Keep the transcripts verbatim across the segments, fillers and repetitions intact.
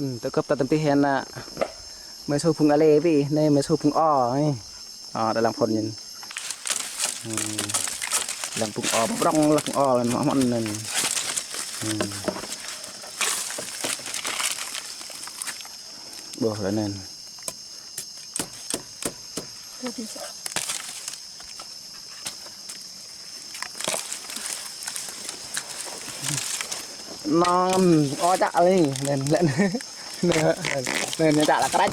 Tơ kơp ta tơm tih hen nă. Mơi sô phung ale pi, nê mơi sô phung o, ê. Ơ, đa lăng phôn ñen. Hmm. Lăng phung o, prong lăng o, lăng mă măn nen. Hmm. Ƀuh lăng nen. Tơ tih. Năn, o čă li, nen, nen, nen, nen, čă lă krač,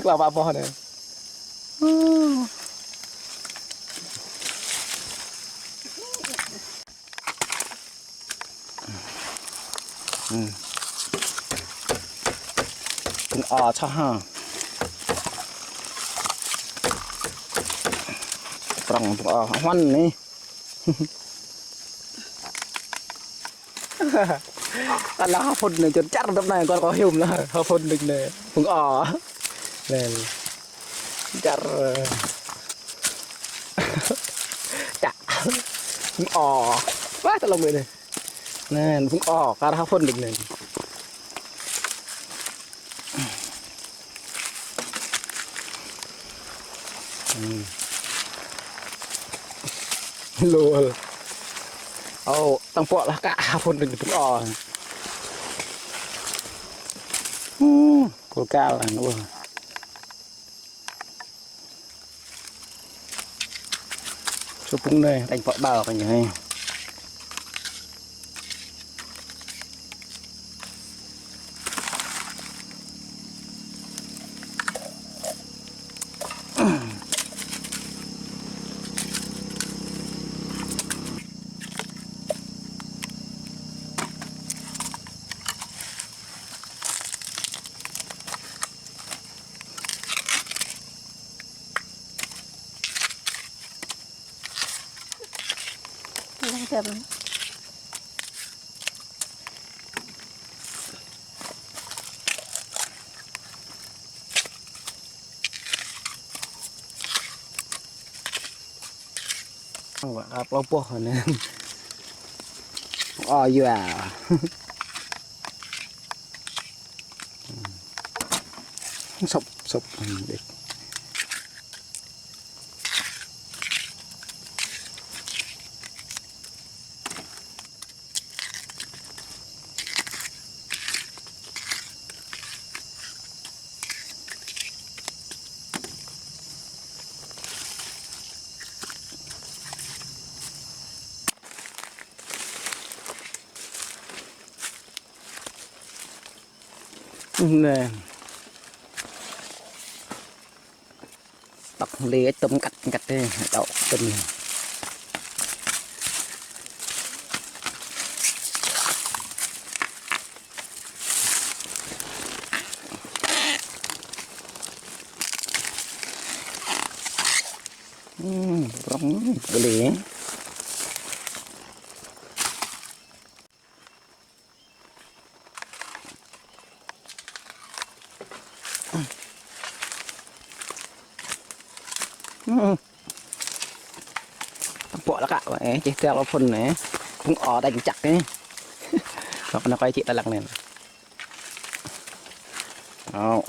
klâo pă boh nen. Hmm. Phung o čă ha. Prong phung o, huăn ni. Ala ha phun anai, čut čar tơm anai, kâo kâo hiư̆m lah, ha phun anai, phung o. Nen. Čar. Čă. Phung o. Wah, tơlơi mơi anai. Nen, phung o, kar ha phun anai nen. Hmm. Lol. Ơ, tăng pŏk lah kă, ha phun anai phung o. Hmm, kol kal lah, wah. Sô phung anai, tăng pŏk ƀâo kơ ñu. Wah, ap lô boh anai. Ơ, yua. Sop, sop. Anai. Tŏk lĕ tơm kăt kăt tê, tŏk tơm. Hmm, prong lĕ. Hmm. Pŏk lah kă, ơ, čih tel phun anai. Phung o ta čih čăk anai. Kâo pơnă kâo čih ta lăng anai. Ơ.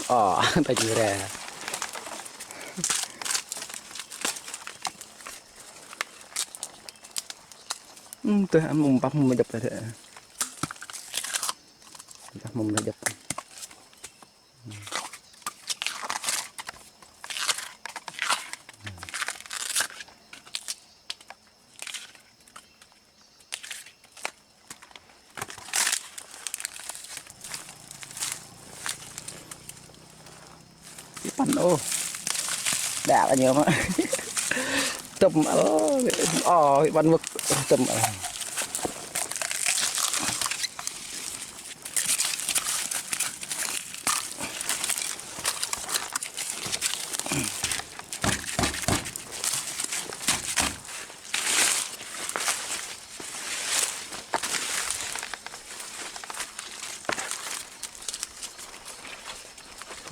O, ta čih ra. Hmm, tơ, mŭm pap mŭm jăp tơ. Dah mŭm jăp. Ipan, ơ. Đa lah ñu mă. Tơm, ơ, ơ, ipan mơ̆k. Tơm, ơ.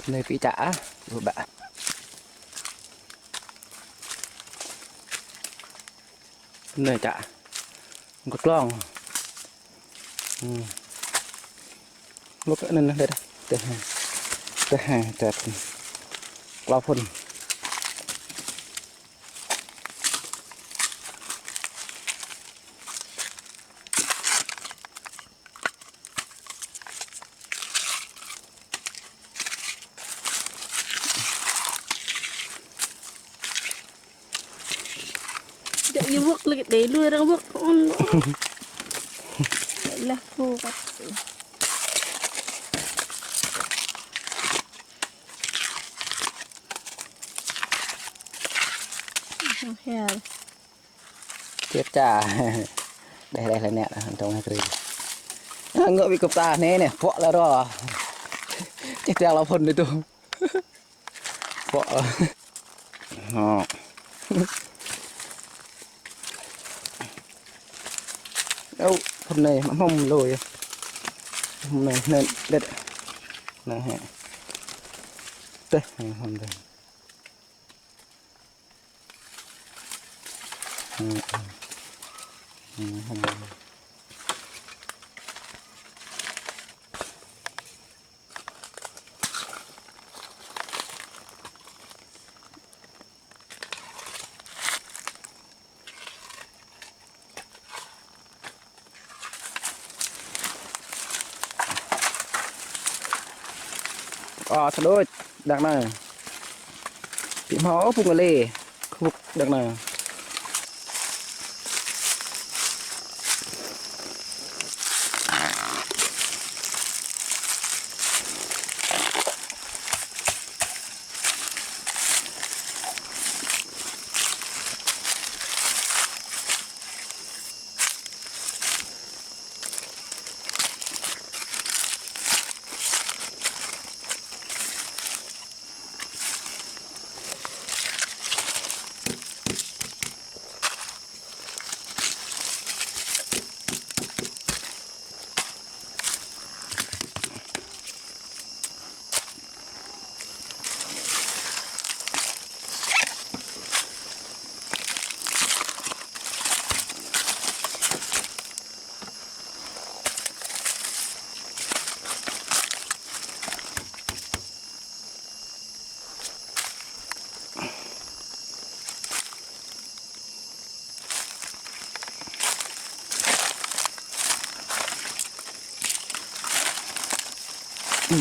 Anai pĭ čă ah, ƀuh ƀă. Anai čă. Kơ klong. Hmm. Wơ̆k anŭn anŭn đĕt. Tơhă. Tơhă, tơhă. Klâo phŭn. Dăk ñu wơ̆k lĕ đe lui arăng wơ̆k ôn. Lah ku kăt. Hel. Tiet ča. Đeh đeh lĕ nĕ, tong hơkrĭ. Ngă ƀĭ kơp ta anai anai, pŏk lĕ rô. Čih tiang lâo phŭn đơi tŭ. Pŏk. Hŏ. Ơ, phŭn anai, mă hmâo lôi. Phŭn anai, anai, đĕt. Anai hă. Teh, anai hmâo teh. Ơ, sa đôč, đăng nao. Ƀĭ hmâo ƀŭk ngă lĕ, khŭk đăng nao.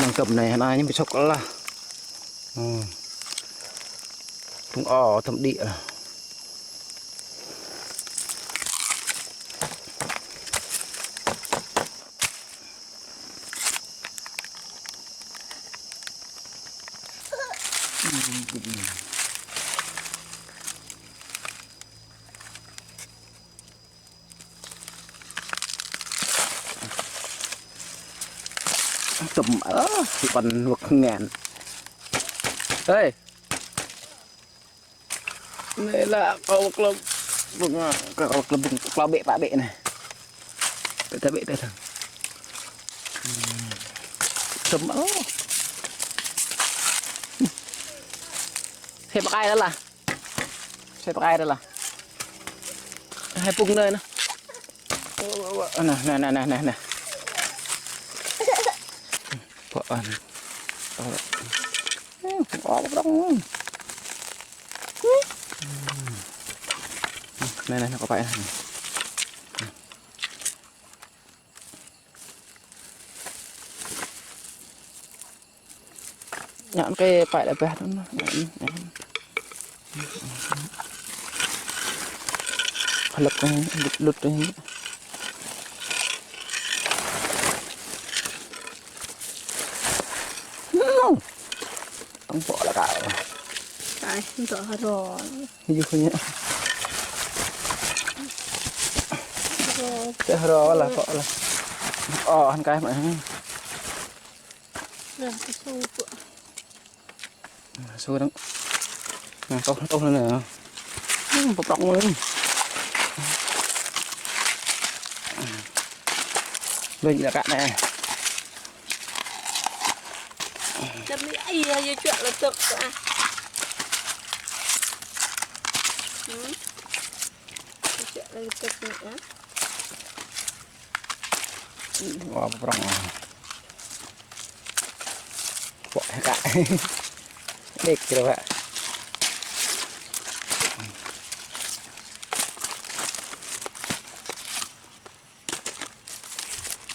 Đang kơp anai, anai ñu ƀu sŏk lah. Ơ. Phung o thâm đĭ lah. Tơm, ơ, si păn wơ̆k ngăn. Ê. Anai lah kâo wơ̆k lơ̆m. Bưng, kâo wơ̆k lơ̆m bưng, klâo bĕ pă bĕ anai. Bĕ ta bĕ ta ta. Tơm, ơ. Hep pơkai lah. Hep pơkai lah. Hai pung anai anai. Anai, anai, anai, anai, anai. Pơ-, anai. Ơ, pơ-, prŏng. Anai, anai, anai, kâo pơkai anai. Ñăn kơ pă lĕ bah anŭn, ñăn, ñăn. Hlăk anai, lŭt, lŭt anai. Nô. Ang pŏk lă kâo. Ai, dŏ hơrô. Yuh ñu. Hơrô. Tơ hơrô lah, pŏk lah. Ơ, hăng kai mă. Nah, su pŏk. Su đang. Nah, tŏh, tŏh anai. Hmm, pơprŏng anai. Ƀing lă kâo anai. Čăm ni ai, ai, čuă lĕ tŏk ah. Hmm. Čuă lĕ tŏk ni ah. Wah, pơprŏng. Kak. Đĕk kơ kak.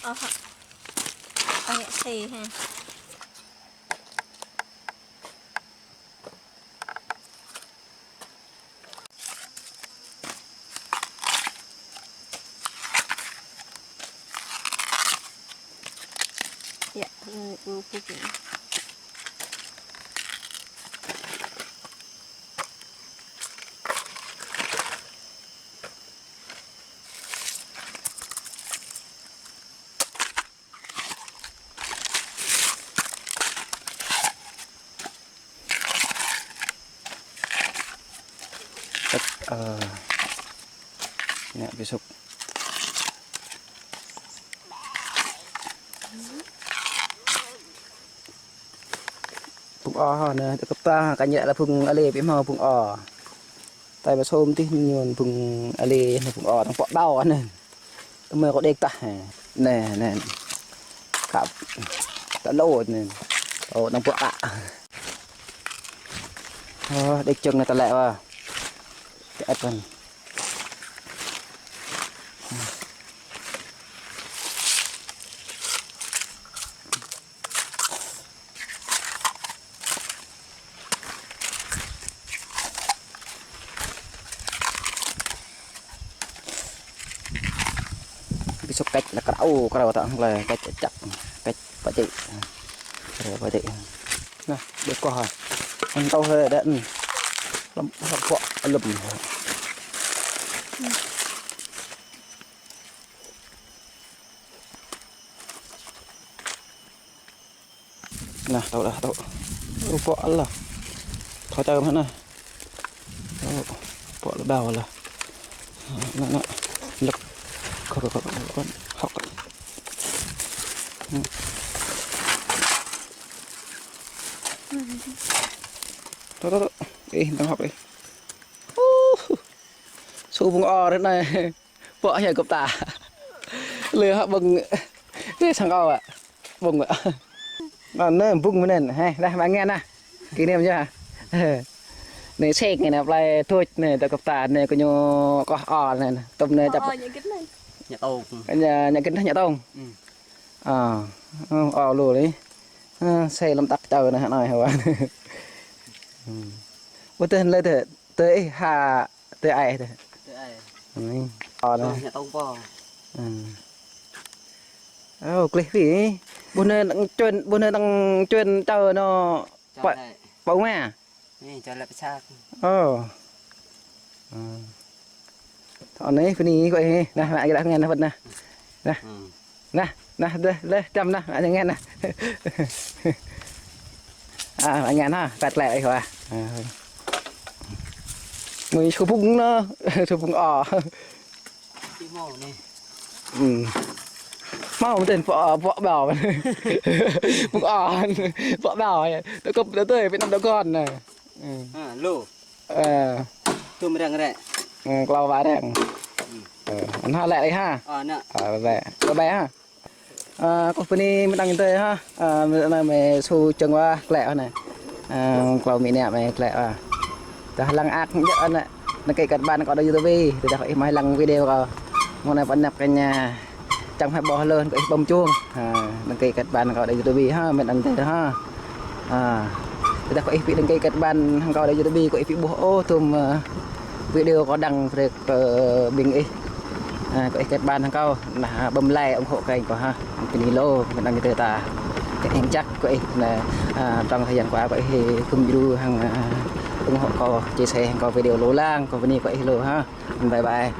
Ơ, ơ, ngă sê ha. Yă, ơ, ơ, ơ. Tăk, ơ, ngă ƀu sŭk. Phung o hă anai, tơ kơp ta, kơ ñu lĕ phung alê ƀu hmâo phung o. Tơl ƀu sôm tih ñu phung alê, phung o, tơng pŏk đao anai. Tơmơi kâo đĕk tah. Anai, anai. Kăp. Tơ lô anai. Ô, tơng pŏk kăk. Ơ, đĕk čơ̆ng anai tơlĕ wa. Tơ ĕp anai. Ƀu sŭk kĕč lĕ krao, krao tơ̆ng lĕ kĕč čăk, kĕč pơčĕ. Krao pơčĕ. Anai, đĕk kâo hă. Ăn tâo hĕ đĕ. Lăm, lăm pŏk, lăm. Anai, tâo đah, tâo. Ơ, pŏk lah. Thâo čơm hă anai. Ơ, pŏk lĕ đao lah. Anai, anai. Lĕk. Kơ, kơ, kơ, kơ, hŏk. Tâo, tâo, tâo. Ih, tơng hŏk ih. Uh. Su phung o ră anai. Pŏk hia gơ̆p ta. Lĕ hă ƀơ̆ng. Ih, sang kâo ă. Ƀơ̆ng ă. Anai, anai, ƀơ̆ng mơ̆n anai. Hei, đah, mă ngăn anai. Kỷ niệm yơh. Anai sek anai, plei tuč anai, tơ gơ̆p ta anai, kơ ñu koh o anai. Tơm anai čăp. Ơ, ngă gĭt anai. Ngă tông. Ngă, ngă gĭt anai, ngă tông. Ơ, ơ, lu lĕ. Ơ, sek lăm tăk čơ anai, anai hă. Ƀu tơ̆ lĕ tơ̆, tơ̆ ih hă. Tơ ai tơ. Tơ ai. Ơ, anai. Sô, ngă tông pô. Ơ. Ơ, klih phi. Ƀuh anai đang čuên, ƀuh anai đang čuên čơ anai. Čơ pă-, lĕ. Pă ma. Anai, čơ lĕ pơčah. Ơ. Ơ. Thâo anai, pơ anai, kơ ih. Anai, mă gĭt anai, anai, anai. Anai. Anai. Anai, anai, lĕ, lĕ, čăm anai, mă ngăn anai. A, mă ngăn hă, păt lĕ ih wa. A. Mui su phung anai, su phung o. Či hmâo anai. Hm. Hmâo mơ̆n tơ̆n pŏk, pŏk ƀâo. Phung o, pŏk ƀâo. Tơ kơ̆p tơ tơi, Việt Nam tơ kon anai. Hm. A, lu. Ơ. Tơm răng rĕ. Ơ, klâo wa răng. Hm. Ơ, anai lĕ ih hă? Ơ, anai. Ơ, lĕ. Bye bye hă? Ơ, kâo pơ anai mơ̆ng đang tơi hă. Ơ, mơ̆ng đang mơi su čơ̆ng wa klĕ anai. Ơ, klâo mĭ anai mơi klĕ wa. Tơdah lăng ak jăk anai. Đăng ký kết bạn kâo đăng ký YouTube. Tơdah ih mă lăng video kâo. Mơ̆ng anai pơnăp kơ ñu. Čang hmâo ƀôh lŏn kơ ih ƀơ̆ng čung. Ha, đăng ký kết bạn kâo đăng ký YouTube hă, mơ̆ng đang tơi hă. Ha. Tơdah kơ ih pi đăng ký kết bạn hăng kâo đăng ký YouTube, kơ ih pi ƀuh ôh tơm, ơ, video kâo đăng brơi kơ ƀing ih. Ha, kơ ih kết bạn hăng kâo. Anai, bấm like, ủng hộ kênh kâo hă. Kơ anai lu, mơ̆ng đang tơi ta. Kơ ih čăk kơ ih anai, a, trong thời gian qua kơ ih gum djru hăng, a, ủng hộ kâo, chia sẻ hăng kâo video lu lăng, kơ anai kơ ih lu hă. Bye bye.